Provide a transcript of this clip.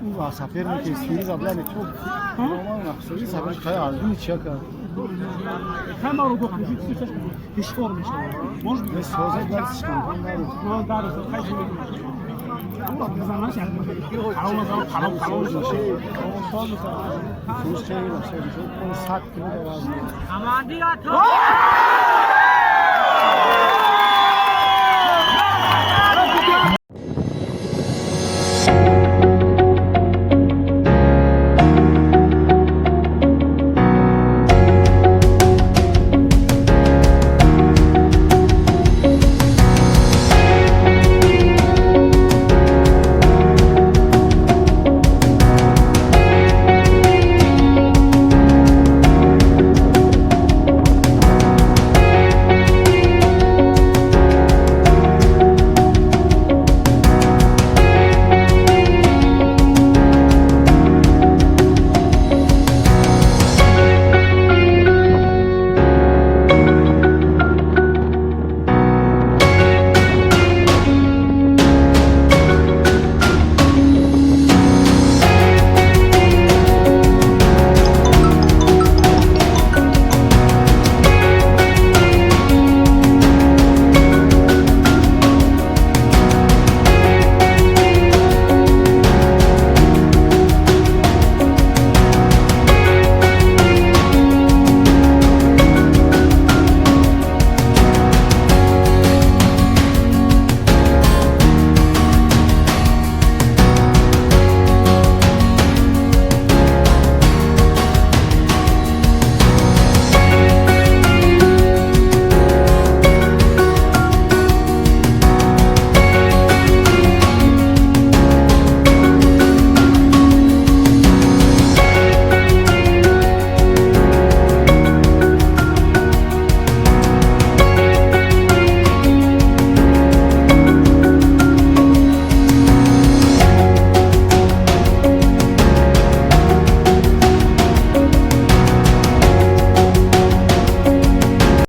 У соперники стили забрали топ. Соперник хай алдини чака. Камеру до ҳушёр мешавад. Может быть, созад дарсишкан. Ну, дар хай бизанаш паром паром паром. Командира.